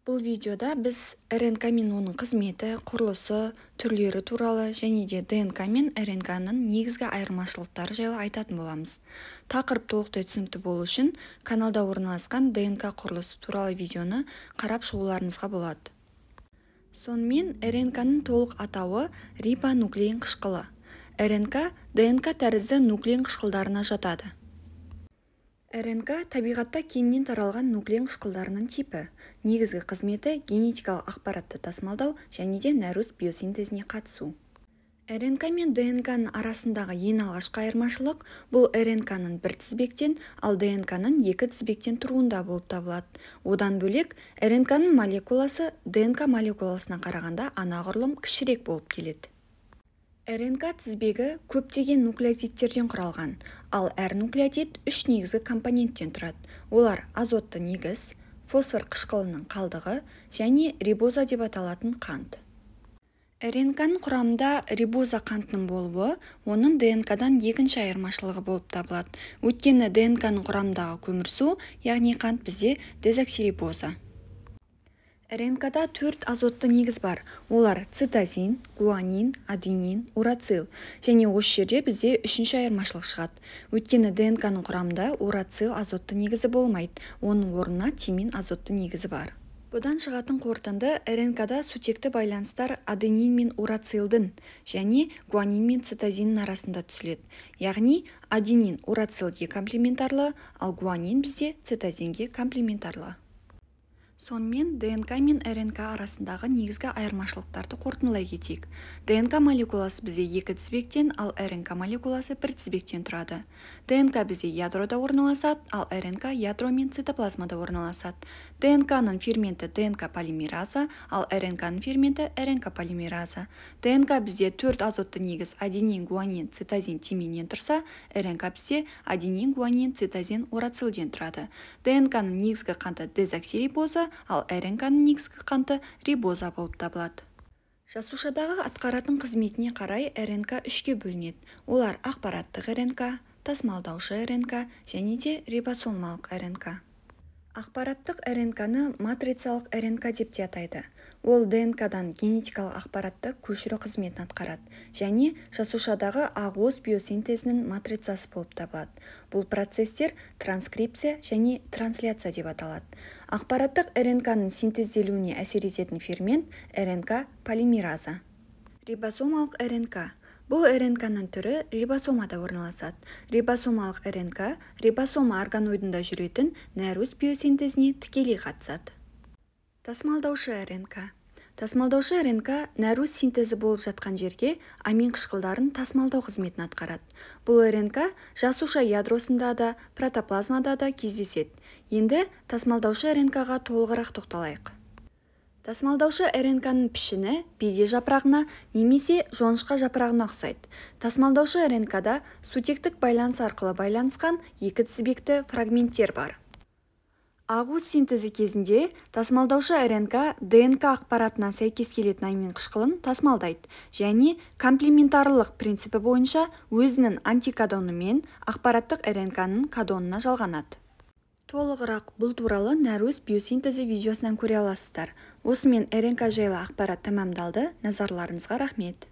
Бұл видеода біз РНК мен оның қызметі, құрылысы, түрлері туралы және де ДНК мен РНК-ның негізгі айырмашылықтары жайлы айтатын боламыз. Тақырып толықтай түсінікті болу үшін каналда орналасқан ДНК құрылысы туралы видеоны қарап шығуларыңызға болады. Сонымен, РНК-ның толық атауы рибонуклеин қышқылы. РНК ДНК тәрізді нуклеин қышқылдарына жатады. РНК табиғатта кеңінен таралған нуклеин қышқылдарының типі. Негізгі қызметі генетикалық ақпаратты тасымалдау және де нәруыз биосинтезіне қатысу. РНК мен ДНК-ның арасындағы ең алғашқы айырмашылық бұл РНК-ның бір тізбектен, ал ДНК-ның екі тізбектен тұруында болып табылады. Одан бөлек, РНК-ның молекуласы ДНК молекуласына қарағанда анағұрлым кішірек болып келеді. РНК тізбегі көптеген нуклеотидтерден құралған, ал әр нуклеотид үш негізгі компоненттен тұрады. Олар азотты негіз, фосфор қышқылының қалдығы және рибоза деп аталатын қант. РНК-ның құрамында рибоза қантының болуы оның ДНК-дан екінші айырмашылығы болып табылады. Өйткені ДНК-ның құрамындағы көмірсу, яғни қант бізде дезоксирибоза. РНК-да төрт азотты негіз бар. Олар цитозин, гуанин, аденин, урацил. Және осы жерде бізде үшінші айырмашылық шығады. Өйткені ДНК-ның құрамында урацил азотты негізі болмайды. Оның орнына тимин азотты негізі бар. Бұдан шығатын қорытынды РНК-да сутекті байланыстар аденин мен урацилдың және гуанин мен цитозиннің арасында түзіледі. Яғни аденин урацилге комплементарлы, ал гуанин бізде цитозинге комплементарлы. Сонымен, ДНК мен РНК арасындағы негізгі айырмашылықтарды қорытындылай кетейік. ДНК молекуласы бізде екі тізбектен, ал РНК молекуласы бір тізбектен тұрады. ДНК бізде ядрода орналасады, ал РНК ядро мен цитоплазмада орналасады. ДНК-ның ферменті ДНК полимераза, ал РНК-ның ферменті РНК полимераза. ДНК бізде төрт азотты негіз аденин, гуанин, цитозин, тиминнен тұрса, РНК бізде аденин, гуанин, цитозин, урацилден тұрады. ДНК-ның негізгі қанты дезоксирибоза, ал РНК-ның негізгі қанты рибоза болып табылады. Жасушадағы атқаратын қызметіне қарай РНК үшке бөлінеді. Олар ақпараттық РНК, тасымалдаушы РНК және де рибосомалық РНК. Ақпараттық РНК-ны матрицалық РНК деп те атайды. Ол ДНК-дан генетикалық ақпаратты көшіру қызметін атқарады және жасушадағы ақуыз биосинтезінің матрицасы болып табылады. Бұл процестер транскрипция және трансляция деп аталады. Ақпараттық РНК-ның синтезделуіне әсер ететін фермент РНК полимераза. Рибосомалық РНК. Бұл РНК-ның түрі рибосомада орналасады. Рибосомалық РНК рибосома органоидында жүретін нәруыз биосинтезіне тікелей қатысады. Тасымалдаушы РНК. Тасымалдаушы РНК нәруыз синтезі болып жатқан жерге амин қышқылдарын тасымалдау қызметін атқарады. Бұл РНК жасуша ядросында да, протоплазмада да кездеседі. Енді тасымалдаушы РНК-ға толығырақ тоқталайық. Тасымалдаушы РНК-ның пішіні беде жапырағына немесе жоңышқа жапырағына ұқсайды. Тасымалдаушы РНК-да сутектік байланыс арқылы байланысқан екі тізбекті фрагменттер бар. Ақуыз синтезі кезінде тасымалдаушы РНК ДНК ақпаратына сәйкес келетін амин қышқылын тасымалдайды және комплементарлық принципі бойынша өзінің антикодонымен ақпараттық РНК-ның кодонына жалғанады. Толығырақ бұл туралы нәруыз биосинтезі видеосынан көре аласыздар. Осымен РНК жайлы ақпарат тәмамдалды. Назарларыңызға рахмет.